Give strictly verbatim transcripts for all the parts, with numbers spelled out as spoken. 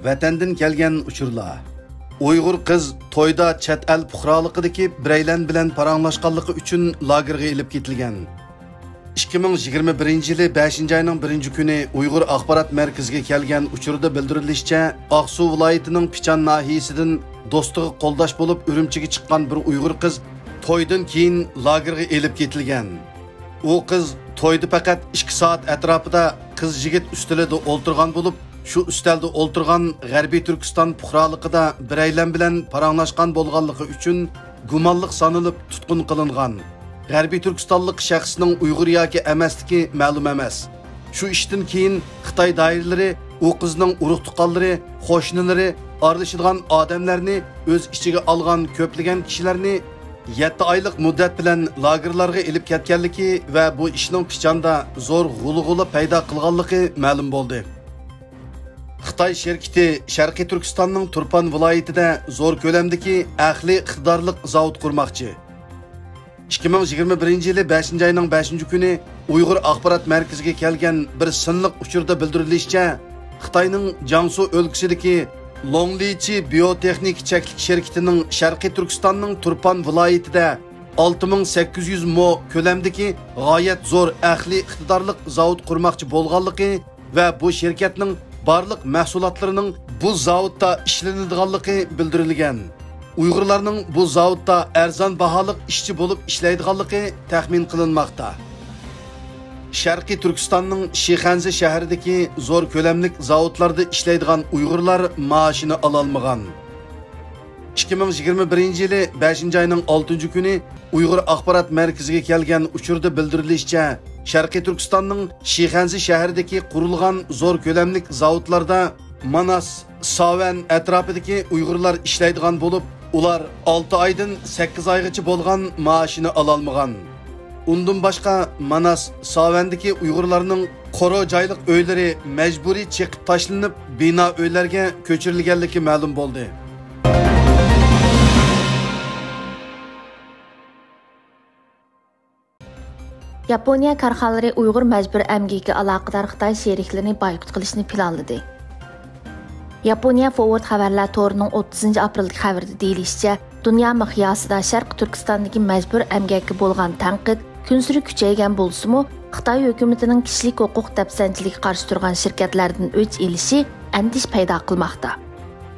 ۋەتەندىن كەلگەن ئۇچۇرلار. ئۇيغۇر قىز تويدا چەت ئەل پۇقرالىقىدىكى بىرەيلەن بىلەن پاراڭلاشقانلىقى ئۈچۈن لاگېرغا ئېلىپ كېتىلگەن. ئىككى مىڭ يىگىرمە بىرىنچى يىلى بەشىنچى ئاينىڭ بىرىنچى كۈنى ئۇيغۇر ئاخبارات مەركىزىگە كەلگەن ئۇچۇردا بىلدۈرۈلۈشىچە، ئاقسۇ ۋىلايىتىنىڭ پىچان ناھىيەسىدىن دوستىغا قولداش بولۇپ ئۈرۈمچىگە چىققان بىر ئۇيغۇر قىز تويدىن كېيىن لاگېرغا ئېلىپ كېتىلگەن. ئۇ قىز تويدا پەقەت ئىككى سائەت ئەتراپىدا قىز يىگىت ئۈستىلىدە ئولتۇرغان بولۇپ، شۇ ئۈستەلدە ئولتۇرغان غەربىي تۈركىستان پۇقرالىقىدا بىرەيلەن بىلەن پاراڭلاشقان بولغانلىقى ئۈچۈن گۇمانلىق سانىلىپ تۇتقۇن قىلىنغان. غەربىي تۈركىستانلىق شەخسنىڭ ئۇيغۇر ياكى ئەمەسلىكى مەلۇم ئەمەس. شۇ ئىشتىن كېيىن خىتاي دائىرىلىرى ئۇ قىزنىڭ ئۇرۇق-تۇغقانلىرى، قوشنىلىرى، ئارىلىشىدىغان ئادەملەرنى ئۆز ئىچىگە ئالغان كۆپلىگەن كىشىلەرنى يەتتە ئايلىق مۇددەت بىلەن لاگېرلارغا ئېلىپ كەتكەنلىكى ۋە بۇ ئىشنىڭ پىچاندا زور غۇلغۇلا پەيدا قىلغانلىقى مەلۇم بولدى. خىتاي شىركىتى شەرقىي تۈركىستاننىڭ تۇرپان ۋىلايىتىدە زور كۆلەمدىكى ئەقلىي ئىقتىدارلىق زاۋۇت قۇرماقچى. ئىككى مىڭ يىگىرمە بىرىنچى يىلى بەشىنچى ئاينىڭ بەشىنچى كۈنى ئۇيغۇر ئاخبارات مەركىزىگە كەلگەن بىر سىنلىق ئۇچۇردا بىلدۈرۈلۈشىچە، خىتاينىڭ جياڭسۇ ئۆلكىسىدىكى لوڭلىچى بىيوتېخنىكا چەكلىك شىركىتىنىڭ شەرقىي تۈركىستاننىڭ تۇرپان ۋىلايىتىدە ئالتە مىڭ سەككىز يۈز مو كۆلەمدىكى غايەت زور ئەقلىي ئىقتىدارلىق زاۋۇت قۇرماقچى بولغانلىقى ۋە بۇ شىركەتنىڭ بارلىق مەھسۇلاتلىرىنىڭ بۇ زاۋۇتتا ئىشلىنىدىغانلىقى بىلدۈرۈلگەن. ئۇيغۇرلارنىڭ بۇ زاۋۇتتا ئەرزان باھالىق ئىشچى بولۇپ ئىشلەيدىغانلىقى تەخمىن قىلىنماقتا. شەرقىي تۈركىستاننىڭ شىخەنزە شەھىرىدىكى زور كۆلەملىك زاۋۇتلاردا ئىشلەيدىغان ئۇيغۇرلار مائاشىنى ئالالمىغان. ئىككى مىڭ يىگىرمە بىرىنچى يىلى بەشىنچى ئاينىڭ ئالتىنچى كۈنى ئۇيغۇر ئاخبارات مەركىزىگە كەلگەن ئۇچۇردا بىلدۈرۈلۈشىچە، شەرقىي تۈركىستاننىڭ شىخەنزە شەھىرىدىكى قۇرۇلغان زور كۆلەملىك زاۋۇتلاردا ماناس، ساۋەن ئەتراپىدىكى ئۇيغۇرلار ئىشلەيدىغان بولۇپ، ئۇلار ئالتە ئايدىن سەككىز ئايغىچە بولغان مائاشىنى ئالالمىغان. ئۇندىن باشقا، ماناس، ساۋەندىكى ئۇيغۇرلارنىڭ قورۇ جايلىق ئۆيلىرى مەجبۇرىي چېقىپ تاشلىنىپ، بىنا ئۆيلەرگە كۆچۈرۈلگەنلىكى مەلۇم بولدى. ياپونىيە كارخانىلىرى ئۇيغۇر مەجبۇرىي ئەمگىكىگە ئالاقىدار خىتاي شېرىكلىرىنى بايقۇت قىلىشنى پىلانلىدى. ياپونىيە فورۋارد خەۋەرلەر تورىنىڭ ئوتتۇزىنچى ئاپرېلدىكى خەۋىرىدە دېيىلىشىچە، دۇنيا مىقياسىدا شەرقىي تۈركىستاندىكى مەجبۇرىي ئەمگەككە بولغان تەنقىد كۈنسېرى كۈچەيگەن بولسىمۇ، خىتاي ھۆكۈمىتىنىڭ كىشىلىك ھوقۇق دەپسەندىچىلىكىگە قارشى تۇرغان شىركەتلەردىن ئۆچ ئېلىشى ئەندىشە پەيدا قىلماقتا.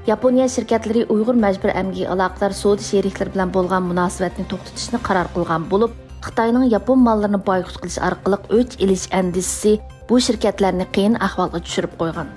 ياپونىيە شىركەتلىرى ئۇيغۇر مەجبۇرىي ئەمگىكىگە ئالاقىدار سودا شېرىكلىرى بىلەن بولغان مۇناسىۋەتنى توختىتىشنى قارار قىلغان بولۇپ، خىتاينىڭ ياپون ماللىرىنى بايقۇت قىلىش ئارقىلىق ئۆچ ئېلىش ئەندىشىسى بۇ شىركەتلەرنى قىيىن ئەھۋالغا چۈشۈرۈپ قويغان.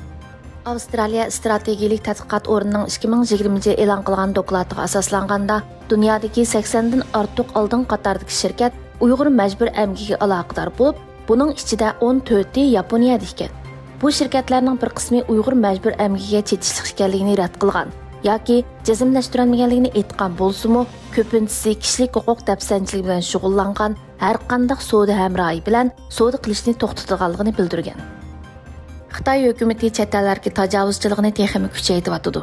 ئاۋسترالىيە ئىستراتېگىيەلىك تەتقىقات ئورنىنىڭ ئىككى مىڭ يىگىرمىنچى يىلى ئېلان قىلغان دوكلاتىغا ئاساسلانغاندا، دۇنيادىكى سەكسەندىن ئارتۇق ئالدىنقى قاتاردىكى شىركەت ئۇيغۇر مەجبۇرىي ئەمگىكىگە ئالاقىدار بولۇپ، بۇنىڭ ئىچىدە ئون تۆتى ياپونىيەدە ئىكەن. بۇ شىركەتلەرنىڭ بىر قىسمى ئۇيغۇر مەجبۇرىي ئەمگىكىگە چېتىشلىق ئىكەنلىكىنى رەت قىلغان ياكى جەزملەشتۈرەلمىگەنلىكىنى ئېيتقان بولسىمۇ، كۆپىنچىسى كىشىلىك ھوقۇق دەپسەندىچىلىكى بىلەن شۇغۇللانغان ھەرقانداق سودا ھەمراھى بىلەن سودا قىلىشنى توختىتىدىغانلىقىنى بىلدۈرگەن. خىتاي ھۆكۈمىتى چەت ئەللەردىكى تاجاۋۇزچىلىقنى تېخىمۇ كۈچەيتىۋاتىدۇ.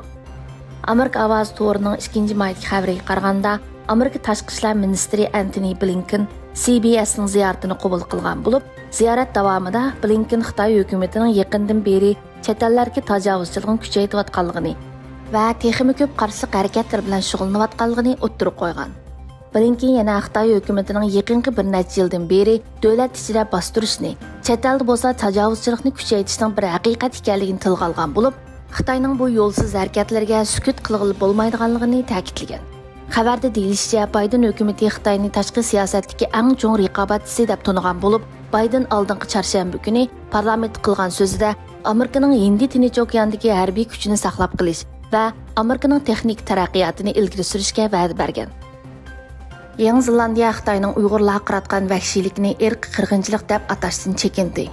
ئامېرىكا ئاۋازى تورىنىڭ ئىككىنچى مايدىكى خەۋىرىگە قارىغاندا، ئامېرىكا تاشقى ئىشلار مىنىستىرى ئەنتونى بلىنكېن سى بى ئېسنىڭ زىيارىتىنى قوبۇل قىلغان بولۇپ، زىيارەت داۋامىدا بلىنكېن خىتاي ھۆكۈمىتىنىڭ يېقىندىن بېرى چەت ئەللەرگە تاجاۋۇزچىلىقنى كۈچەيتىۋاتقانلىقىنى ۋە تېخىمۇ كۆپ قارشىلىق ھەرىكەتلىرى بىلەن شۇغۇللىنىۋاتقانلىقىنى ئوتتۇرىغا قويغان. بلىنكېن يەنە خىتاي ھۆكۈمىتىنىڭ يېقىنقى بىر نەچچە يىلدىن بېرى دۆلەت ئىچىدە باستۇرۇشنى، چەت ئەلدە بولسا تاجاۋۇزچىلىقنى كۈچەيتىشنىڭ بىر ھەقىقەت ئىكەنلىكىنى تىلغا ئالغان بولۇپ، خىتاينىڭ بۇ يولسىز ھەرىكەتلىرىگە سۈكۈت قىلغىلى بولمايدىغانلىقىنى تەكىتلىگەن. خەۋەردە دېيىلىشىچە، بايدېن ھۆكۈمىتى خىتاينى تاشقى سىياسەتتىكى ئەڭ چوڭ رىقابەتچىسى دەپ تونۇغان بولۇپ، بايدېن ئالدىنقى چارشەنبە كۈنى پارلامېنتتا قىلغان سۆزىدە ئامېرىكىنىڭ ھىندى تىنچ ئوكياندىكى ھەربىي كۈچىنى ساقلاپ قېلىش ۋە ئامېرىكىنىڭ تېخنىكا تەرەققىياتىنى ئىلگىرى سۈرۈشكە ۋەدە بەرگەن. يېڭى زېلاندىيە خىتاينىڭ ئۇيغۇرلارغا قاراتقان ۋەھشىيلىكىنى ئىرقىي قىرغىنچىلىق دەپ ئاتاشتىن چېكىندى.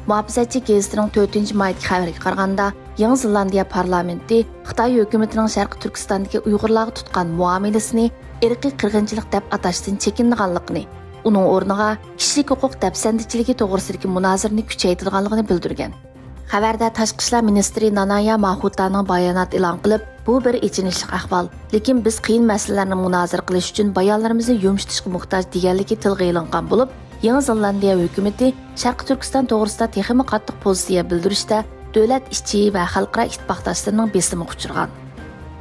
مۇھاپىزەتچى گېزىتىنىڭ تۆتىنچى مايدىكى خەۋىرىگە قارىغاندا، يېڭى زېلاندىيە پارلامېنتى خىتاي ھۆكۈمىتىنىڭ شەرقىي تۈركىستاندىكى ئۇيغۇرلارغا تۇتقان مۇئامىلىسىنى ئىرقىي قىرغىنچىلىق دەپ ئاتاشتىن چېكىنىدىغانلىقىنى، ئۇنىڭ ئورنىغا كىشىلىك ھوقۇق دەپسەندىچىلىكى توغرىسىدىكى مۇنازىرىنى كۈچەيتىدىغانلىقىنى بىلدۈرگەن. خەۋەردە تاشقى ئىشلار مىنىستىرى نانايا ماخۇتانىڭ بايانات ئېلان قىلىپ، بۇ بىر ئېچىنىشلىق ئەھۋال، لېكىن بىز قىيىن مەسىلىلەرنى مۇنازىرە قىلىش ئۈچۈن بايانلىرىمىزنى يۇمشىتىشقا موھتاج دېگەنلىكى تىلغا ئېلىنغان بولۇپ، يېڭى زېلاندىيە ھۆكۈمىتى شەرقىي تۈركىستان توغرىسىدا تېخىمۇ قاتتىق پوزىتسىيە بىلدۈرۈشتە دۆلەت ئىچى ۋە خەلقئارا ئىتتىپاقداشلىرىنىڭ بېسىمىغا ئۇچرىغان.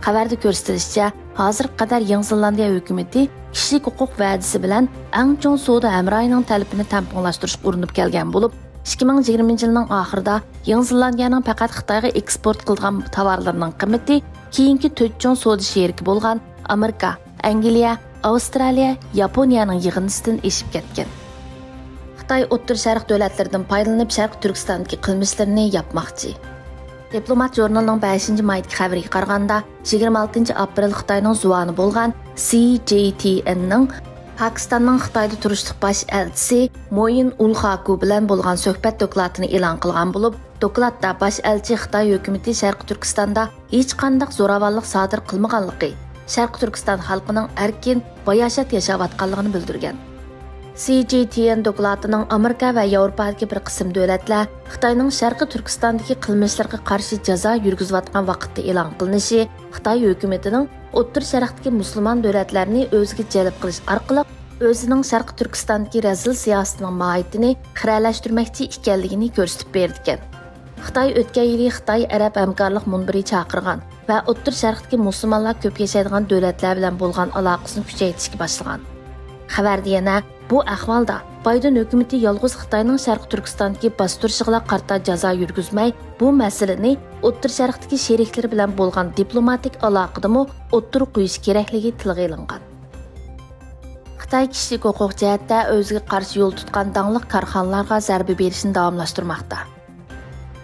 خەۋەردە كۆرسىتىلىشىچە، ھازىرغا قەدەر يېڭى زېلاندىيە ھۆكۈمىتى كىشىلىك ھوقۇق ۋەدىسى بىلەن ئەڭ چوڭ سودا ھەمراھىنىڭ تەلىپىنى تەڭپۇڭلاشتۇرۇشقا ئۇرۇنۇپ كەلگەن بولۇپ، ئىككى مىڭ يىگىرمىنچى يىلنىڭ ئاخىرىدا يېڭى زېلاندىيەنىڭ پەقەت خىتايغا ئېكسپورت قىلىدىغان تاۋارلىرىنىڭ قىممىتى كېيىنكى تۆت چوڭ سودا شېرىكى بولغان ئامېرىكا، ئەنگلىيە، ئاۋسترالىيە، ياپونىيەنىڭ يىغىندىسىدىن ئېشىپ كەتكەن. خىتاي ئوتتۇرا شەرق دۆلەتلىرىدىن پايدىلىنىپ، شەرقىي تۈركىستاندىكى قىلمىشلىرىنى ياپماقچى. دىپلومات ژۇرنىلىنىڭ بەشىنچى مايدىكى خەۋىرىگە قارىغاندا، يىگىرمە ئالتىنچى ئاپرېل خىتاينىڭ زۇۋانى بولغان سى جى تى ئېننىڭ پاكىستاننىڭ خىتايدا تۇرۇشلۇق باش ئەلچىسى مويىن ئۇل خاكۇ بىلەن بولغان سۆھبەت دوكلاتىنى ئېلان قىلغان بولۇپ، دوكلاتتا باش ئەلچى خىتاي ھۆكۈمىتى شەرقىي تۈركىستاندا ھېچقانداق زوراۋانلىق سادىر قىلمىغانلىقى، شەرقىي تۈركىستان خەلقىنىڭ ئەركىن، باياشات ياشاۋاتقانلىقىنى بىلدۈرگەن. سى جى تى ئېن دوكلاتىنىڭ ئامېرىكا ۋە ياۋروپادىكى بىر قىسىم دۆلەتلەر خىتاينىڭ شەرقىي تۈركىستاندىكى قىلمىشلىرىغا قارشى جازا يۈرگۈزۈۋاتقان ۋاقىتتا ئېلان قىلىنىشى خىتاي ھۆكۈمىتىنىڭ ئوتتۇرا شەرقتىكى مۇسۇلمان دۆلەتلەرنى ئۆزىگە جەلپ قىلىش ئارقىلىق ئۆزىنىڭ شەرقىي تۈركىستاندىكى رەزىل سىياسىتىنىڭ ماھىيىتىنى خىرەلەشتۈرمەكچى ئىكەنلىكىنى كۆرسىتىپ بېرىدىكەن. خىتاي ئۆتكەن يىلى خىتاي ئەرەب ھەمكارلىق مۇنبىرى چاقىرغان ۋە ئوتتۇرا شەرقتىكى مۇسۇلمانلار كۆپ ياشايدىغان دۆلەتلەر بىلەن بولغان ئالاقىسىنى كۈچەيتىشكە باشلىغان. خەۋەردە يەنە، بۇ ئەھۋالدا بايدېن ھۆكۈمىتى يالغۇز خىتاينىڭ شەرقىي تۈركىستاندىكى باستۇرۇشىغىلا قارىتا جازا يۈرگۈزمەي، بۇ مەسىلىنى ئوتتۇرا شەرقتىكى شېرىكلىرى بىلەن بولغان دىپلوماتىك ئالاقىدىمۇ ئوتتۇرىغا قويۇش كېرەكلىكى تىلغا ئېلىنغان. خىتاي كىشىلىك ھوقۇق جەھەتتە ئۆزىگە قارشى يول تۇتقان داڭلىق كارخانىلارغا زەربە بېرىشنى داۋاملاشتۇرماقتا.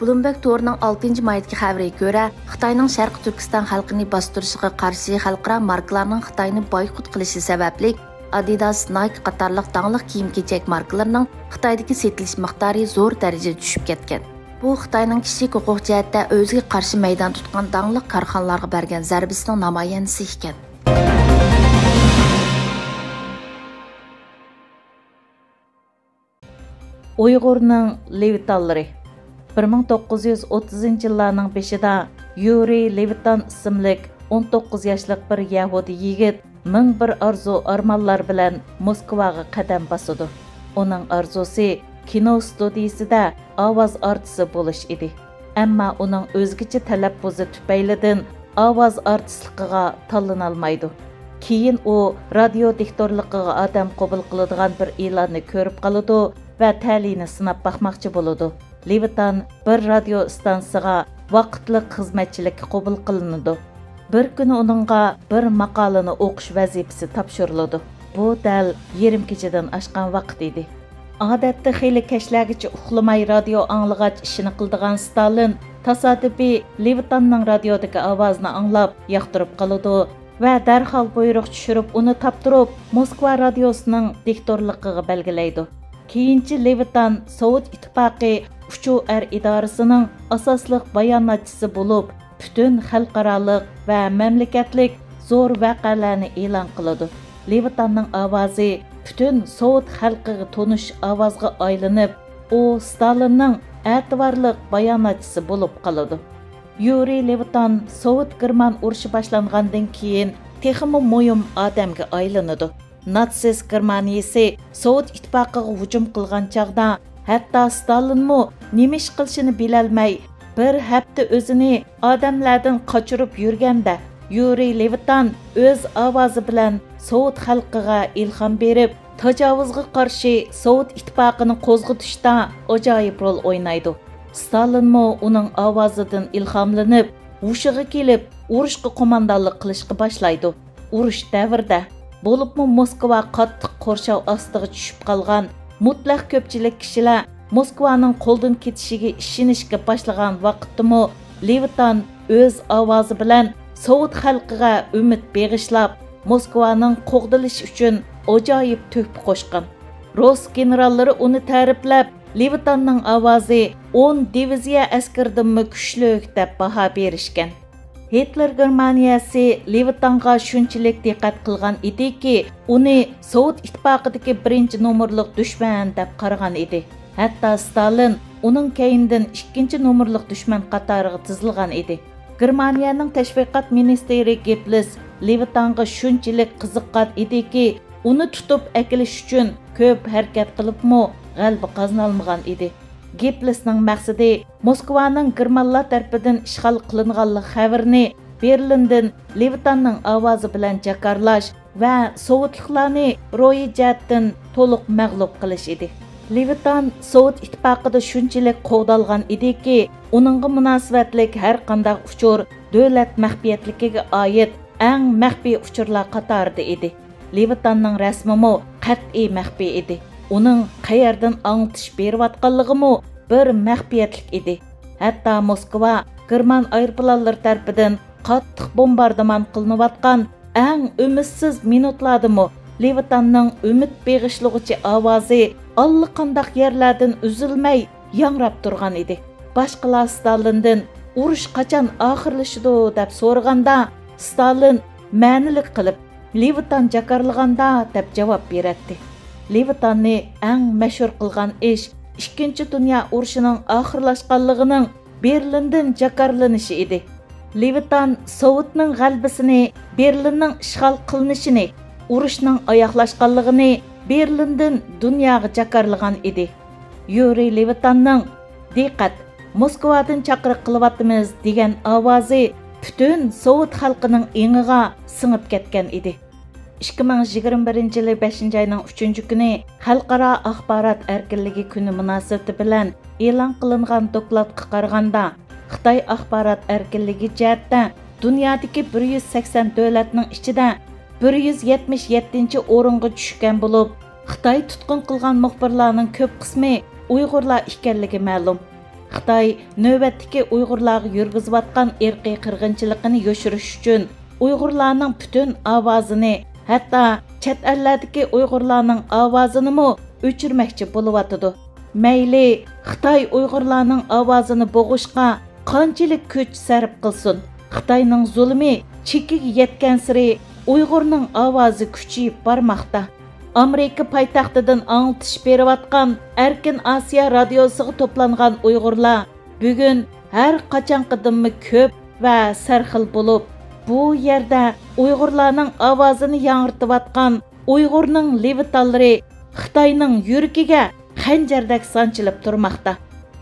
بلومبېرگ تورىنىڭ ئالتىنچى مايدىكى خەۋىرىگە كۆرە، خىتاينىڭ شەرقىي تۈركىستان خەلقىنى باستۇرۇشىغا قارشى خەلقئارا ماركىلارنىڭ خىتاينى بايقۇت قىلىشى سەۋەبلىك، ئادىداس، نايك قاتارلىق داڭلىق كىيىم-كېچەك ماركىلىرىنىڭ خىتايدىكى سېتىلىش مىقدارى زور دەرىجىدە چۈشۈپ كەتكەن. بۇ خىتاينىڭ كىشىلىك ھوقۇق جەھەتتە ئۆزىگە قارشى مەيدان تۇتقان داڭلىق كارخانىلارغا بەرگەن زەربىسىنىڭ نامايەندىسى ئىكەن. ئۇيغۇرنىڭ لېۋىتانلىرى. بىر مىڭ توققۇز يۈز ئوتتۇزىنچى يىللارنىڭ بېشىدا يۇرىي لېۋىتان ئىسىملىك ئون توققۇز ياشلىق بىر يەھۇدىي يىگىت مىڭ بىر ئارزۇ-ئارمانلار بىلەن موسكۋاغا قەدەم باسىدۇ. ئۇنىڭ ئارزۇسى كىنو ستۇدىيىسىدە ئاۋاز ئارتىسى بولۇش ئىدى. ئەمما ئۇنىڭ ئۆزگىچە تەلەپپۇزى تۈپەيلىدىن ئاۋاز ئارتىسلىقىغا تاللىنالمايدۇ. كېيىن ئۇ رادىيو دىكتورلۇقىغا ئادەم قوبۇل قىلىدىغان بىر ئېلاننى كۆرۈپ قالىدۇ ۋە تەلىيىنى سىناپ باقماقچى بولىدۇ. لېۋىتان بىر رادىيو ئىستانسىسىغا ۋاقىتلىق خىزمەتچىلىككە قوبۇل قىلىنىدۇ. بىر كۈنى ئۇنىڭغا بىر ماقالىنى ئوقۇش ۋەزىپىسى تاپشۇرۇلىدۇ. بۇ دەل يېرىم كېچىدىن ئاشقان ۋاقىت ئىدى. ئادەتتە خېلى كەچلەرگىچە ئۇخلىماي رادىيو ئاڭلىغاچ ئىشىنى قىلىدىغان ستالىن تاسادىپىي لېۋىتاننىڭ رادىيودىكى ئاۋازىنى ئاڭلاپ ياقتۇرۇپ قالىدۇ ۋە دەرھال بۇيرۇق چۈشۈرۈپ، ئۇنى تاپتۇرۇپ، موسكۋا رادىيوسىنىڭ دىكتورلۇقىغا بەلگىلەيدۇ. كېيىنچە لېۋىتان سوۋېت ئىتتىپاقى ئۇچۇر ئەر ئىدارىسىنىڭ ئاساسلىق باياناتچىسى بولۇپ، پۈتۈن خەلقئارالىق ۋە مەملىكەتلىك زور ۋەقەلەرنى ئېلان قىلىدۇ. لېۋىتاننىڭ ئاۋازى پۈتۈن سوۋېت خەلقىگە تونۇش ئاۋازغا ئايلىنىپ، ئۇ ستالىننىڭ ئەتىۋارلىق باياناتچىسى بولۇپ قالىدۇ. يۇرىي لېۋىتان سوۋېت گېرمان ئۇرۇشى باشلانغاندىن كېيىن تېخىمۇ مۇھىم ئادەمگە ئايلىنىدۇ. ناتسىست گېرمانىيىسى سوۋېت ئىتتىپاقىغا ھۇجۇم قىلغان چاغدا، ھەتتا ستالىنمۇ نېمە ئىش قىلىشىنى بىلەلمەي، بىر ھەپتە ئۆزىنى ئادەملەردىن قاچۇرۇپ يۈرگەندە، يۇرىي لېۋىتان ئۆز ئاۋازى بىلەن سوۋېت خەلقىگە ئىلھام بېرىپ، تاجاۋۇزغا قارشى سوۋېت ئىتتىپاقىنى قوزغىتىشتا ئاجايىپ رول ئوينايدۇ. ستالىنمۇ ئۇنىڭ ئاۋازىدىن ئىلھاملىنىپ، ھوشىغا كېلىپ، ئۇرۇشقا قوماندانلىق قىلىشقا باشلايدۇ. ئۇرۇش دەۋرىدە، بولۇپمۇ موسكۋا قاتتىق قورشاۋ ئاستىغا چۈشۈپ قالغان مۇتلەق كۆپچىلىك كىشىلەر موسكۋانىڭ قولدىن كېتىشىگە ئىشىنىشكە باشلىغان ۋاقىتتىمۇ، لېۋىتان ئۆز ئاۋازى بىلەن سوۋېت خەلقىگە ئۈمىد بېغىشلاپ، موسكۋانىڭ قوغدىلىشى ئۈچۈن ئاجايىپ تۆھپە قوشقان. رۇس گېنېراللىرى ئۇنى تەرىپلەپ، لېۋىتاننىڭ ئاۋازى ئون دىۋىزىيە ئەسكىرىدىنمۇ كۈچلۈك دەپ باھا بېرىشكەن. گىتلېر گېرمانىيەسى لېۋىتانغا شۇنچىلىك دىققەت قىلغان ئىدىكى، ئۇنى سوۋېت ئىتتىپاقىدىكى بىرىنچى نومۇرلۇق دۈشمەن دەپ قارىغان ئىدى. ھەتتا ستالىن ئۇنىڭ كەينىدىن ئىككىنچى نومۇرلۇق دۈشمەن قاتارىغا تىزىلغان ئىدى. گېرمانىيەنىڭ تەشۋىقات مىنىستىرى گېببېلس لېۋىتانغا شۇنچىلىك قىزىققان ئىدىكى، ئۇنى تۇتۇپ ئەكېلىش ئۈچۈن كۆپ ھەرىكەت قىلىپمۇ غەلىبە قازىنالمىغان ئىدى. گېببېلسنىڭ مەقسىتى موسكۋانىڭ گېرمانلار تەرىپىدىن ئىشغال قىلىنغانلىق خەۋىرىنى بېرلىندىن لېۋىتاننىڭ ئاۋازى بىلەن جاكارلاش ۋە سوۋېتلىقلارنى روھىي جەھەتتىن تولۇق مەغلۇپ قىلىش ئىدى. لېۋىتان سوۋېت ئىتتىپاقىدا شۇنچىلىك قوغدالغان ئىدىكى، ئۇنىڭغا مۇناسىۋەتلىك ھەر قانداق ئۇچۇر دۆلەت مەخپىيەتلىكىگە ئائىت ئەڭ مەخپىي ئۇچۇرلار قاتارىدا ئىدى. لېۋىتاننىڭ رەسمىمۇ قەتئىي مەخپىي ئىدى. ئۇنىڭ قەيەردىن ئاڭلىتىش بېرىۋاتقانلىقىمۇ بىر مەخپىيەتلىك ئىدى. ھەتتا موسكۋا گېرمان ئايروپىلانلىرى تەرىپىدىن قاتتىق بومباردىمان قىلىنىۋاتقان ئەڭ ئۈمىدسىز مىنۇتلاردىمۇ لېۋىتاننىڭ ئۈمىد بېغىشلىغۇچى ئاۋازى ئاللىقانداق يەرلەردىن ئۈزۈلمەي ياڭراپ تۇرغان ئىدى. باشقىلار ستالىندىن «ئۇرۇش قاچان ئاخىرلىشىدۇ؟» دەپ سورىغاندا، ستالىن مەنىلىك قىلىپ، «لېۋىتان جاكارلىغاندا» دەپ جاۋاب بېرەتتى. لېۋىتاننى ئەڭ مەشھۇر قىلغان ئىش ئىككىنچى دۇنيا ئۇرۇشىنىڭ ئاخىرلاشقانلىقىنىڭ بېرلىندىن جاكارلىنىشى ئىدى. لېۋىتان سوۋېتنىڭ غەلىبىسىنى، بېرلىننىڭ ئىشغال قىلىنىشىنى، ئۇرۇشنىڭ ئاياغلاشقانلىقىنى بېرلىندىن دۇنياغا جاكارلىغان ئىدى. يۇرىي لېۋىتاننىڭ «دىققەت، موسكۋادىن چاقىرىق قىلىۋاتىمىز» دېگەن ئاۋازى پۈتۈن سوۋېت خەلقىنىڭ ئېڭىغا سىڭىپ كەتكەن ئىدى. ئىككى مىڭ يىگىرمە بىرىنچى يىلى بەشىنچى ئاينىڭ ئۈچىنچى كۈنى خەلقئارا ئاخبارات ئەركىنلىكى كۈنى مۇناسىۋىتى بىلەن ئېلان قىلىنغان دوكلاتقا قارىغاندا، خىتاي ئاخبارات ئەركىنلىكى جەھەتتە دۇنيادىكى بىر يۈز سەكسەن دۆلەتنىڭ ئىچىدە بىر يۈز يەتمىش يەتتىنچى ئورۇنغا چۈشكەن بولۇپ، خىتاي تۇتقۇن قىلغان مۇخبىرلارنىڭ كۆپ قىسمى ئۇيغۇرلار ئىكەنلىكى مەلۇم. خىتاي نۆۋەتتىكى ئۇيغۇرلارغا يۈرگۈزۈۋاتقان ئىرقىي قىرغىنچىلىقىنى يوشۇرۇش ئۈچۈن ئۇيغۇرلارنىڭ پۈتۈن ئاۋازىنى، ھەتتا چەت ئەللەردىكى ئۇيغۇرلارنىڭ ئاۋازىنىمۇ ئۆچۈرمەكچى بولۇۋاتىدۇ. مەيلى خىتاي ئۇيغۇرلارنىڭ ئاۋازىنى بوغۇشقا قانچىلىك كۈچ سەرپ قىلسۇن، خىتاينىڭ زۇلۇمى چېكىگە يەتكەنسېرى ئۇيغۇرنىڭ ئاۋازى كۈچىيىپ بارماقتا. ئامېرىكا پايتەختىدىن ئاڭلىتىش بېرىۋاتقان ئەركىن ئاسىيا رادىيوسىغا توپلانغان ئۇيغۇرلار بۈگۈن ھەر قاچانقىدىنمۇ كۆپ ۋە سەرخىل بولۇپ، بۇ يەردە ئۇيغۇرلارنىڭ ئاۋازىنى ياڭرىتىۋاتقان ئۇيغۇرنىڭ لېۋىتانلىرى خىتاينىڭ يۈرىكىگە خەنجەردەك سانچىلىپ تۇرماقتا.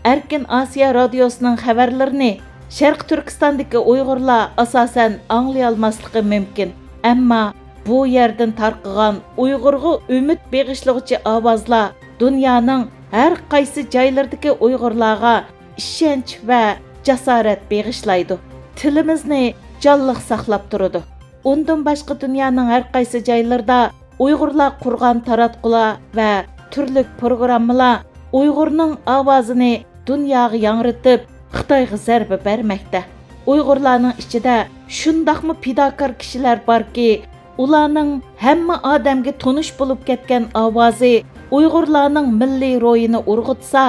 ئەركىن ئاسىيا رادىيوسىنىڭ خەۋەرلىرىنى شەرقىي تۈركىستاندىكى ئۇيغۇرلار ئاساسەن ئاڭلىيالماسلىقى مۇمكىن. ئەمما بۇ يەردىن تارقىغان ئۇيغۇرغا ئۈمىد بېغىشلىغۇچى ئاۋازلار دۇنيانىڭ ھەر قايسى جايلىرىدىكى ئۇيغۇرلارغا ئىشەنچ ۋە جاسارەت بېغىشلايدۇ. تىلىمىزنى جانلىق ساقلاپ تۇرىدۇ. ئۇندىن باشقا دۇنيانىڭ ھەر قايسى جايلىرىدا ئۇيغۇرلار قۇرغان تاراتقۇلار ۋە تۈرلۈك پروگراممىلار ئۇيغۇرنىڭ ئاۋازىنى دۇنياغا ياڭرىتىپ، خىتايغا زەربە بەرمەكتە. ئۇيغۇرلارنىڭ ئىچىدە شۇنداقمۇ پىداكار كىشىلەر باركى، ئۇلارنىڭ ھەممە ئادەمگە تونۇش بولۇپ كەتكەن ئاۋازى ئۇيغۇرلارنىڭ مىللىي روھىنى ئۇرغۇتسا،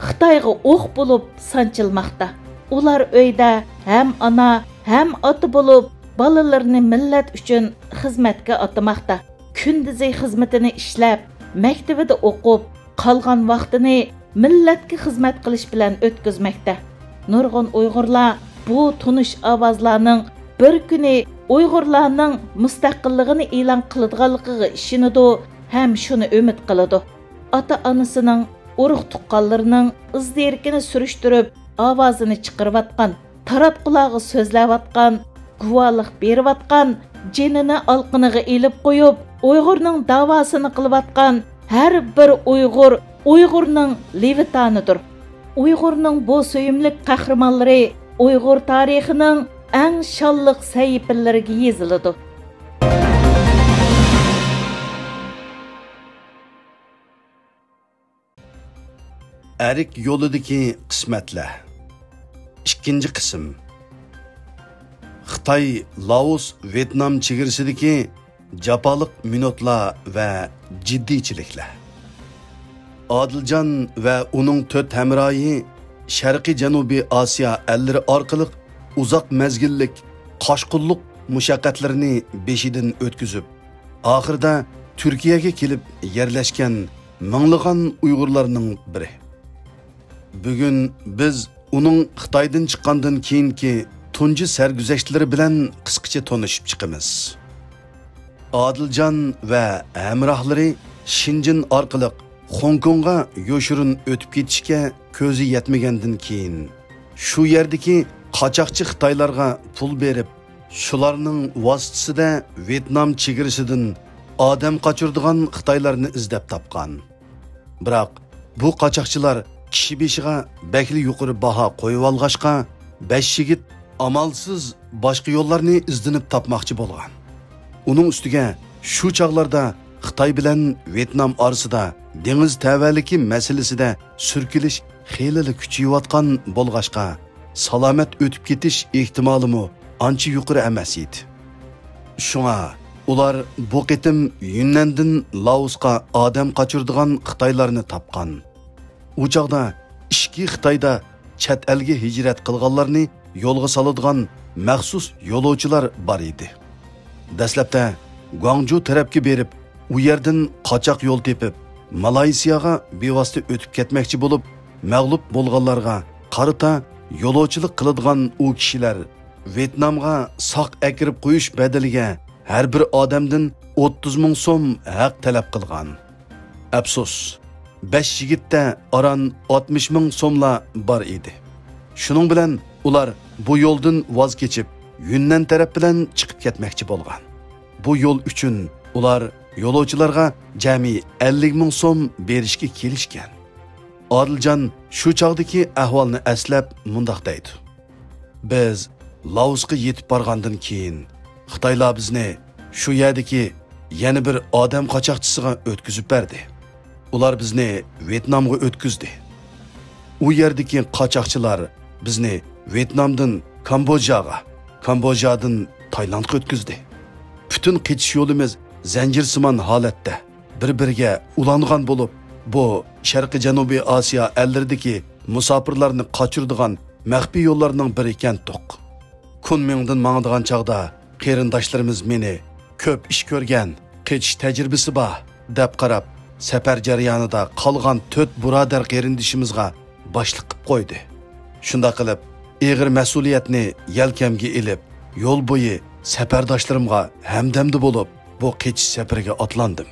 خىتايغا ئوق بولۇپ سانچىلماقتا. ئۇلار ئۆيدە ھەم ئانا، ھەم ئاتا بولۇپ، بالىلىرىنى مىللەت ئۈچۈن خىزمەتكە ئاتىماقتا. كۈندۈزى خىزمىتىنى ئىشلەپ، مەكتىۋىدە ئوقۇپ، قالغان ۋاقتىنى مىللەتكە خىزمەت قىلىش بىلەن ئۆتكۈزمەكتە. نۇرغۇن ئۇيغۇرلار بۇ تونۇش ئاۋازلارنىڭ بىر كۈنى ئۇيغۇرلارنىڭ مۇستەقىللىقىنى ئېلان قىلىدىغانلىقىغا ئىشىنىدۇ ھەم شۇنى ئۈمىد قىلىدۇ. ئاتا-ئانىسىنىڭ، ئۇرۇق-تۇغقانلىرىنىڭ ئىز-دېرىكىنى سۈرۈشتۈرۈپ، ئاۋازىنى چىقىرىۋاتقان، تاراتقۇلارغا سۆزلەۋاتقان، گۇۋاھلىق بېرىۋاتقان، جېنىنى ئالقىنىغا ئېلىپ قويۇپ، ئۇيغۇرنىڭ داۋاسىنى قىلىۋاتقان ھەر بىر ئۇيغۇر ئۇيغۇرنىڭ لېۋىتانىدۇر. ئۇيغۇرنىڭ بۇ سۆيۈملۈك قەھرىمانلىرى ئۇيغۇر تارىخىنىڭ ئەڭ شانلىق سەھىپىلىرىگە يېزىلىدۇ. ئەرك يولىدىكى قىسمەتلەر. ئىككىنچى قىسىم. خىتاي، لائوس، ۋيېتنام چېگرىسىدىكى جاپالىق مىنۇتلار ۋە جىددىيچىلىكلەر. ئادىلجان ۋە ئۇنىڭ تۆت ھەمراھى شەرقىي جەنۇبىي ئاسىيا ئەللىرى ئارقىلىق ئۇزاق مەزگىللىك قاچقۇنلۇق مۇشەققەتلىرىنى بېشىدىن ئۆتكۈزۈپ، ئاخىرىدا تۈركىيەگە كېلىپ يەرلەشكەن مىڭلىغان ئۇيغۇرلارنىڭ بىرى. بۈگۈن بىز ئۇنىڭ خىتايدىن چىققاندىن كېيىنكى تۇنجى سەرگۈزەشتلىرى بىلەن قىسقىچە تونۇشۇپ چىقىمىز. ئادىلجان ۋە ھەمراھلىرى شېنجېن ئارقىلىق خوڭكوڭغا يوشۇرۇن ئۆتۈپ كېتىشكە كۆزى يەتمىگەندىن كېيىن، شۇ يەردىكى قاچاقچى خىتايلارغا پۇل بېرىپ، شۇلارنىڭ ۋاسىتىسىدە ۋيېتنام چېگرىسىدىن ئادەم قاچۇرىدىغان خىتايلارنى ئىزدەپ تاپقان. بىراق، بۇ قاچاقچىلار كىشى بېشىغا بەكلا يۇقىرى باھا قويۇۋالغاچقا، بەش يىگىت ئامالسىز باشقا يوللارنى ئىزدىنىپ تاپماقچى بولغان. ئۇنىڭ ئۈستىگە، شۇ چاغلاردا خىتاي بىلەن ۋيېتنام ئارىسىدا دېڭىز تەۋەلىكى مەسىلىسىدە سۈركىلىش خېلىلا كۈچىيىۋاتقان بولغاچقا، سالامەت ئۆتۈپ كېتىش ئېھتىمالىمۇ ئانچە يۇقىرى ئەمەس ئىدى. شۇڭا ئۇلار بۇ قېتىم يۈننەندىن لائوسقا ئادەم قاچۇرىدىغان خىتايلارنى تاپقان. ئۇ چاغدا ئىچكى خىتايدا چەت ئەلگە ھىجرەت قىلغانلارنى يولغا سالىدىغان مەخسۇس يولۇچىلار بار ئىدى. دەسلەپتە گۇاڭجۇ تەرەپكە بېرىپ، ئۇ يەردىن قاچاق يول تېپىپ، مالايسىياغا بىۋاسىتە ئۆتۈپ كەتمەكچى بولۇپ، مەغلۇپ بولغانلارغا قارىتا يولۇچىلىق قىلىدىغان ئۇ كىشىلەر ۋيېتنامغا ساق ئەكىرىپ قويۇش بەدىلىگە ھەر بىر ئادەمدىن ئوتتۇز مىڭ سوم ھەق تەلەپ قىلغان. ئەپسۇس، بەش يىگىتتە ئاران ئاتمىش مىڭ سوملا بار ئىدى. شۇنىڭ بىلەن ئۇلار بۇ يولدىن ۋاز كېچىپ، يۈننەن تەرەپ بىلەن چىقىپ كەتمەكچى بولغان. بۇ يول ئۈچۈن ئۇلار يولۇچىلارغا جەمئىي ئەللىك مىڭ سوم بېرىشكە كېلىشكەن. ئادىلجان شۇ چاغدىكى ئەھۋالنى ئەسلەپ مۇنداق دەيدۇ: بىز لائوسقا يېتىپ بارغاندىن كېيىن، خىتايلار بىزنى شۇ يەردىكى يەنە بىر ئادەم قاچاقچىسىغا ئۆتكۈزۈپ بەردى. ئۇلار بىزنى ۋيېتنامغا ئۆتكۈزدى. ئۇ يەردىكى قاچاقچىلار بىزنى ۋيېتنامدىن كامبودژاغا، كامبودژادىن تايلاندقا ئۆتكۈزدى. پۈتۈن قېچىش يولىمىز زەنجىرسىمان ھالەتتە بىر-بىرىگە ئۇلانغان بولۇپ، بۇ شەرقىي جەنۇبىي ئاسىيا ئەللىرىدىكى مۇساپىرلارنى قاچۇرىدىغان مەخپىي يوللارنىڭ بىرى ئىكەنتۇق. كۇنمىڭدىن ماڭىدىغان چاغدا قېرىنداشلىرىمىز مېنى كۆپ ئىش كۆرگەن، قېچىش تەجرىبىسى بار، دەپ قاراپ، سەپەر جەريانىدا قالغان تۆت بۇرادەر قېرىندىشىمىزغا باشلىق قىپ قويدى. شۇنداق قىلىپ، ئېغىر مەسئۇلىيەتنى يەلكەمگە ئېلىپ، يول بويى سەپەرداشلىرىمغا ھەمدەمدە بولۇپ، بۇ قېچىش سەپىرىگە ئاتلاندىم.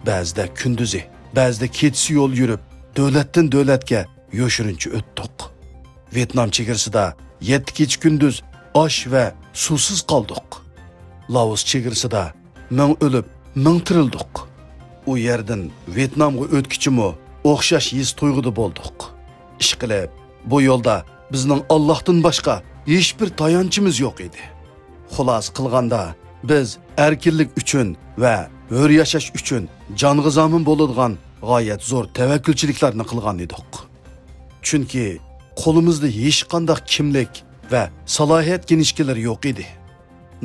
بەزىدە كۈندۈزى، بەزىدە كېچىسى يول يۈرۈپ، دۆلەتتىن دۆلەتكە يوشۇرۇنچە ئۆتتۇق. ۋيېتنام چېگرىسىدا يەتتە كېچە-كۈندۈز ئاش ۋە سۇسىز قالدۇق. لائوس چېگرىسىدا مىڭ ئۆلۈپ، مىڭ تىرىلدۇق. ئۇ يەردىن ۋيېتنامغا ئۆتكۈچىمۇ ئوخشاش ھېس-تۇيغۇدا بولدۇق. ئىشقىلىپ، بۇ يولدا بىزنىڭ ئاللاھتىن باشقا ھېچبىر تايانچىمىز يوق ئىدى. خۇلاسە قىلغاندا، بىز ئەركىنلىك ئۈچۈن ۋە ھۆر ياشاش ئۈچۈن جانغا زامىن بولىدىغان غايەت زور تەۋەككۈلچىلىكلەرنى قىلغان ئىدۇق. چۈنكى قولىمىزدا ھېچقانداق كىملىك ۋە سالاھىيەت كىنىشكىلىرى يوق ئىدى.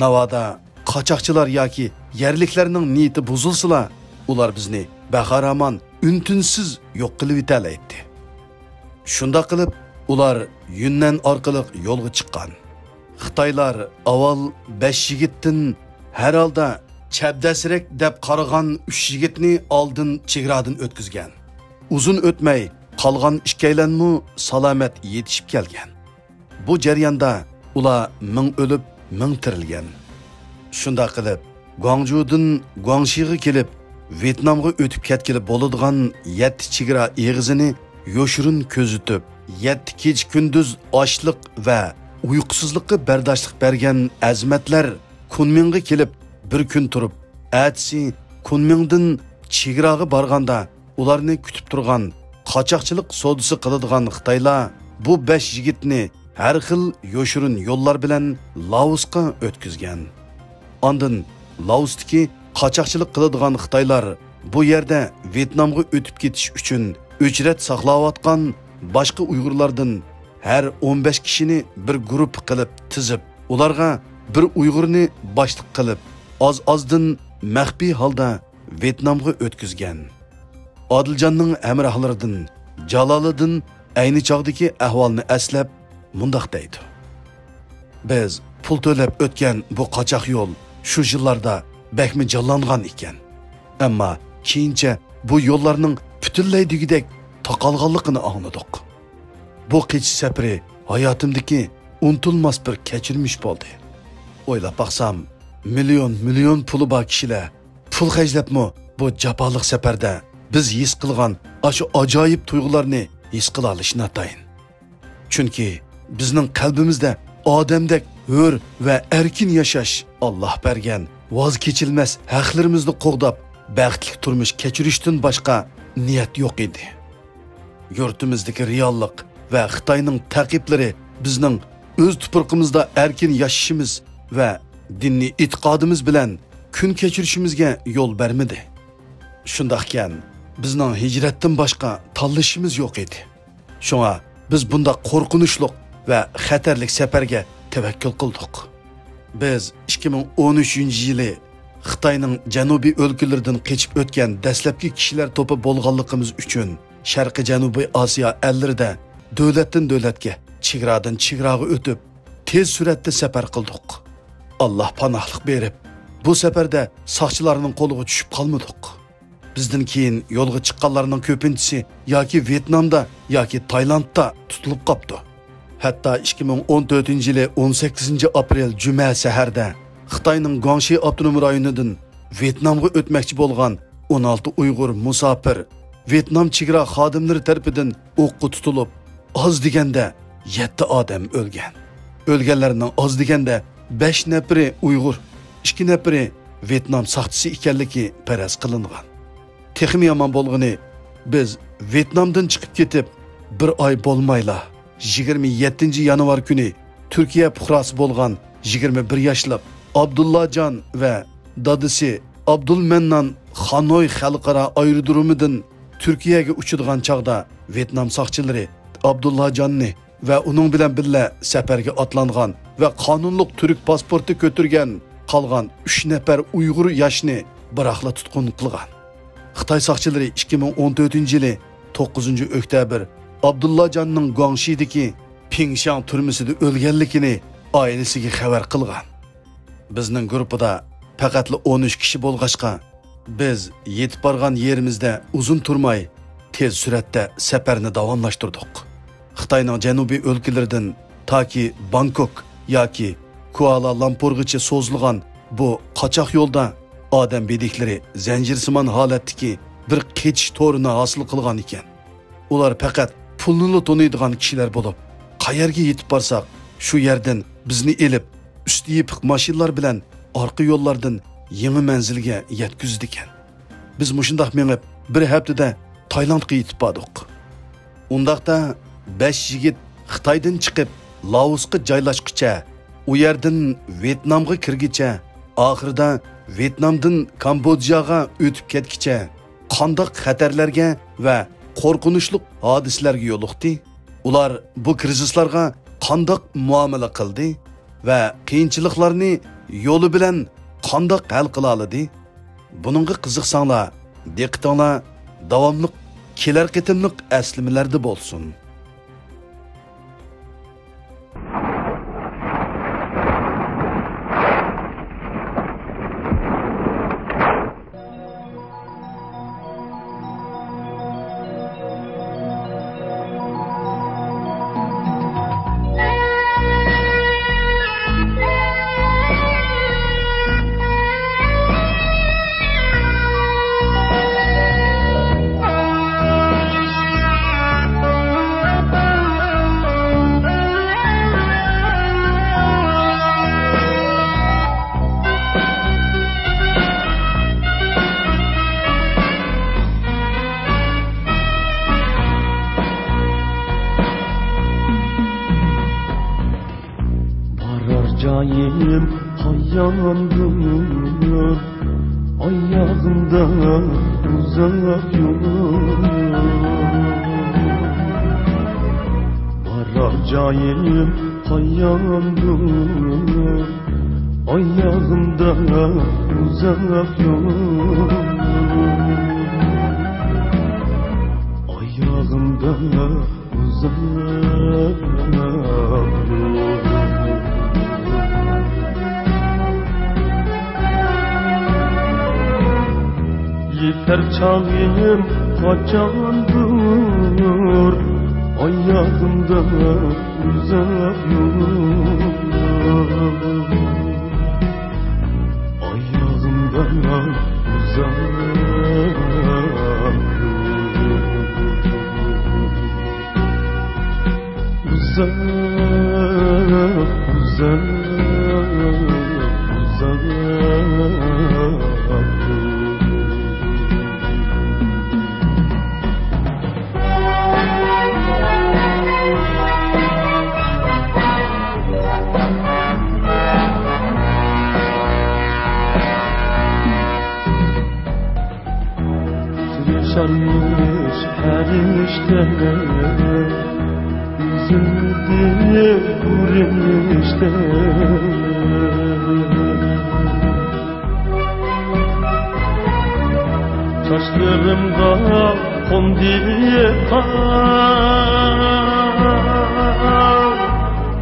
ناۋادا قاچاقچىلار ياكى يەرلىكلەرنىڭ نىيىتى بۇزۇلسىلا، ئۇلار بىزنى بەخارامان، ئۈن-تىنسىز يوق قىلىۋېتەلەيتتى. شۇنداق قىلىپ، ئۇلار يۈننەن ئارقىلىق يولغا چىققان. خىتايلار ئاۋۋال بەش يىگىتتىن ھەر ھالدا چەبدەسرەك دەپ قارىغان ئۈچ يىگىتنى ئالدىن چېگرادىن ئۆتكۈزگەن. ئۇزۇن ئۆتمەي، قالغان ئىككىيلەنمۇ سالامەت يېتىشىپ كەلگەن. بۇ جەرياندا ئۇلار مىڭ ئۆلۈپ، مىڭ تىرىلگەن. شۇنداق قىلىپ، گۇاڭجۇدىن گۇاڭشىغا كېلىپ، ۋيېتنامغا ئۆتۈپ كەتكىلى بولىدىغان يەتتە چېگرا ئېغىزىنى يوشۇرۇن كۆزىتىپ، يەتتە كېچە-كۈندۈز ئاچلىق ۋە ئۇيقۇسىزلىققا بەرداشلىق بەرگەن ئەزىمەتلەر كۇنمىڭغا كېلىپ بىر كۈن تۇرۇپ، ئەتىسى كۇنمىڭدىن چېگراغا بارغاندا، ئۇلارنى كۈتۈپ تۇرغان قاچاقچىلىق سودىسى قىلىدىغان خىتايلار بۇ بەش يىگىتنى ھەر خىل يوشۇرۇن يوللار بىلەن لائوسقا ئۆتكۈزگەن. ئاندىن لائوستىكى قاچاقچىلىق قىلىدىغان خىتايلار بۇ يەردە ۋيېتنامغا ئۆتۈپ كېتىش ئۈچۈن ئۆچرەت ساقلاۋاتقان باشقا ئۇيغۇرلاردىن ھەر ئون بەش كىشىنى بىر گۇرۇپپا قىلىپ تىزىپ، ئۇلارغا بىر ئۇيغۇرنى باشلىق قىلىپ، ئاز-ئازدىن مەخپىي ھالدا ۋيېتنامغا ئۆتكۈزگەن. ئادىلجاننىڭ ھەمراھلىرىدىن جالالىدىن ئەينى چاغدىكى ئەھۋالنى ئەسلەپ مۇنداق دەيدۇ: بىز پۇل تۆلەپ ئۆتكەن بۇ قاچاق يول شۇ يىللاردا بەكمۇ جانلانغان ئىكەن. ئەمما كېيىنچە بۇ يوللارنىڭ پۈتۈنلەي دېگۈدەك تاقالغانلىقىنى ئاڭلىدۇق. بۇ قېچىش سەپىرى ھاياتىمدىكى ئۇنتۇلماس بىر كەچۈرمىش بولدى. ئويلاپ باقسام، مىليون، مىليون پۇلى بار كىشىلەر پۇل خەجلەپمۇ بۇ جاپالىق سەپەردە بىز ھېس قىلغان ئاشۇ ئاجايىپ تۇيغۇلارنى ھېس قىلالىشى ناتايىن. چۈنكى بىزنىڭ قەلبىمىزدە ئادەمدەك ھۆر ۋە ئەركىن ياشاش، ئاللاھ بەرگەن ۋاز كېچىلمەس ھەقلىرىمىزنى قوغداپ، بەختلىك تۇرمۇش كەچۈرۈشتىن باشقا نىيەت يوق ئىدى. يۇرتىمىزدىكى رېئاللىق ۋە خىتاينىڭ تەقىبلىرى بىزنىڭ ئۆز تۇپرىقىمىزدا ئەركىن ياشىشىمىز ۋە دىنىي ئېتىقادىمىز بىلەن كۈن كەچۈرۈشىمىزگە يول بەرمىدى. شۇنداقكەن، بىزنىڭ ھىجرەتتىن باشقا تاللىشىمىز يوق ئىدى. شۇڭا بىز بۇنداق قورقۇنچلۇق ۋە خەتەرلىك سەپەرگە تەۋەككۈل قىلدۇق. بىز ئىككى مىڭ ئون ئۈچىنچى يىلى خىتاينىڭ جەنۇبىي ئۆلكىلىرىدىن قېچىپ ئۆتكەن دەسلەپكى كىشىلەر توپى بولغانلىقىمىز ئۈچۈن، شەرقىي جەنۇبىي ئاسىيا ئەللىرىدە دۆلەتتىن دۆلەتكە، چېگرادىن چېگراغا ئۆتۈپ، تېز سۈرئەتتە سەپەر قىلدۇق. ئاللاھ پاناھلىق بېرىپ، بۇ سەپەردە ساقچىلارنىڭ قولىغا چۈشۈپ قالمىدۇق. بىزدىن كېيىن يولغا چىققانلارنىڭ كۆپىنچىسى ياكى ۋيېتنامدا، ياكى تايلاندتا تۇتۇلۇپ قاپتۇ. ھەتتا ئىككى مىڭ ئون تۆتىنچى يىلى ئون سەككىزىنچى ئاپرېل جۈمە سەھەردە خىتاينىڭ گۇاڭشى ئاپتونوم رايونىدىن ۋيېتنامغا ئۆتمەكچى بولغان ئون ئالتە ئۇيغۇر مۇساپىر ۋيېتنام چېگرا خادىملىرى تەرىپىدىن ئوققا تۇتۇلۇپ، ئاز دېگەندە يەتتە ئادەم ئۆلگەن. ئۆلگەنلەرنىڭ ئاز دېگەندە بەش نەپىرى ئۇيغۇر، ئىككى نەپىرى ۋيېتنام ساقچىسى ئىكەنلىكى پەرەز قىلىنغان. تېخىمۇ يامان بولغىنى، بىز ۋيېتنامدىن چىقىپ كېتىپ بىر ئاي بولمايلا، يىگىرمە يەتتىنچى يانۋار كۈنى تۈركىيە پۇقراسى بولغان يىگىرمە بىر ياشلىق ئابدۇللاجان ۋە دادىسى ئابدۇلمەننان خانوي خەلقئارا ئايرودرومىدىن تۈركىيەگە ئۇچىدىغان چاغدا، ۋيېتنام ساقچىلىرى ئابدۇللاجاننى ۋە ئۇنىڭ بىلەن بىللە سەپەرگە ئاتلانغان ۋە قانۇنلۇق تۈرك پاسپورتى كۆتۈرگەن قالغان ئۈچ نەپەر ئۇيغۇر ياشنى بىراقلا تۇتقۇن قىلغان. خىتاي ساقچىلىرى ئىككى مىڭ ئون تۆتىنچى يىلى توققۇزىنچى ئۆكتەبىر ئابدۇللاجاننىڭ گۇاڭشىدىكى پىڭشاڭ تۈرمىسىدە ئۆلگەنلىكىنى ئائىلىسىگە خەۋەر قىلغان. بىزنىڭ گۇرۇپپىدا پەقەتلا ئون ئۈچ كىشى بولغاچقا، بىز يېتىپ بارغان يېرىمىزدە ئۇزۇن تۇرماي، تېز سۈرئەتتە سەپەرنى داۋاملاشتۇردۇق. خىتاينىڭ جەنۇبىي ئۆلكىلىرىدىن تاكى بانكوك ياكى كۇئالا لامپۇرغىچە سوزۇلغان بۇ قاچاق يولدا ئادەم بېدىكلىرى زەنجىرسىمان ھالەتتىكى بىر قېچىش تورىنى ھاسىل قىلغان ئىكەن. ئۇلار پەقەت پۇلنىلا تونۇيدىغان كىشىلەر بولۇپ، قەيەرگە يېتىپ بارساق، شۇ يەردىن بىزنى ئېلىپ، ئۈستى يېپىق ماشىنىلار بىلەن ئارقا يوللاردىن يېڭى مەنزىلگە يەتكۈزىدىكەن. بىز مۇشۇنداق مېڭىپ، بىر ھەپتىدە تايلاندقا يېتىپ باردۇق. ئۇنداقتا بەش يىگىت خىتايدىن چىقىپ، لائوسقا جايلاشقىچە، ئۇ يەردىن ۋيېتنامغا كىرگىچە، ئاخىرىدا ۋيېتنامدىن كامبودژاغا ئۆتۈپ كەتكىچە، قانداق خەتەرلەرگە ۋە قورقۇنچلۇق ھادىسىلەرگە يولۇقتى؟ ئۇلار بۇ كىرىزىسلارغا قانداق مۇئامىلە قىلدى ۋە قىيىنچىلىقلارنى يولى بىلەن قانداق ھەل قىلالىدى؟ بۇنىڭغا قىزىقساڭلار، دىققىتىڭلار داۋاملىق كېلەر قېتىملىق ئەسلىمىلەردە بولسۇن. بارار جايىم قاياندۇر، ئاياغىمدا ئۇزاق يول. بارار جايىم قاياندۇر، ئاياغىمدا ئۇزاق يول. ئاياغىمدا ئۇزاق يول. يېتەر چاغىم قاچاندۇر، ئاياغىمدا ئۇزاق يول. ئاياغىمدا ئۇزاق يول. ئۇزاق، ئۇزاق، ئۇزاق. سۈرۈشەرمىش پەرىشتە، يۈزۈمدىن كۆرۈنۈشتە. چاچلىرىمغا قوندى قار،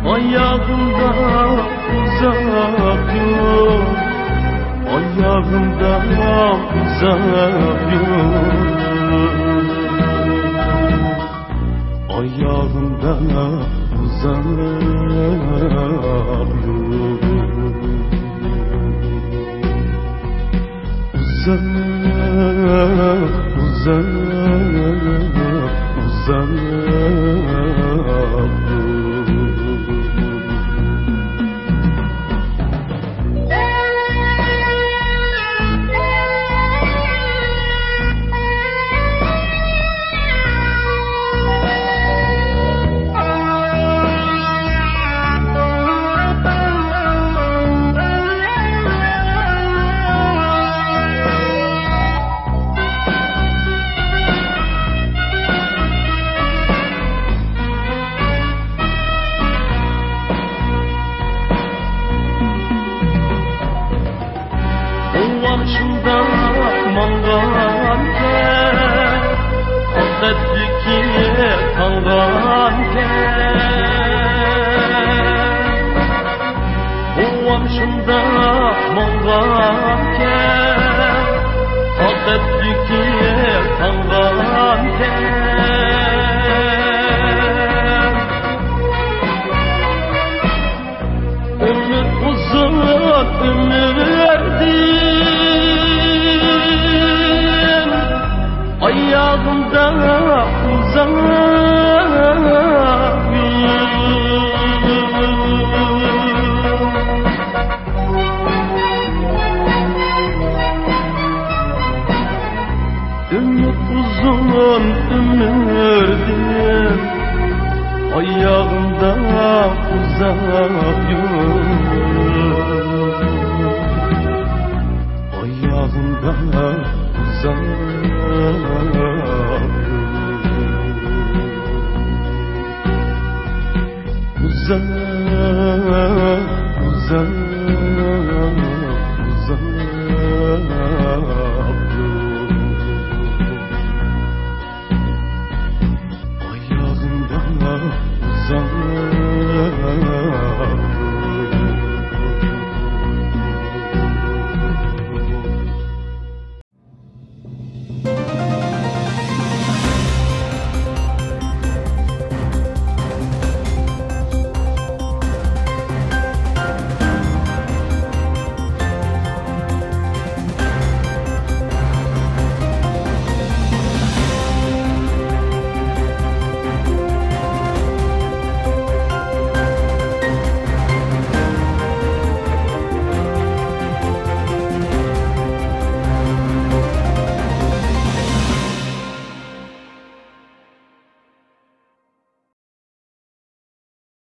ئاياغىمدا ئۇزاق يول، ئاياغىمدا ئۇزاق يول، ئاياغىمدا ئۇزاق يول. ئۇزاق، ئۇزاق، ئۇزاق. بوۋام شۇنداق ماڭغانكەن، پەقەتلىكى قالغانكەن. بوۋام شۇنداق ماڭغانكەن، پەقەتلىكى قالغانكەن. ئۈمىد ئۇزۇن ئۆمۈردىن، ئاياغىمدا ئۇزاق يول. ئۈمىد ئۇزۇن ئۆمۈردىن، ئاياغىمدا ئۇزاق يول، ئاياغىمدا ئۇزاق يول. ئۇزاق، ئۇزاق، ئۇزاق. ئاياغىمدا ئۇزاق.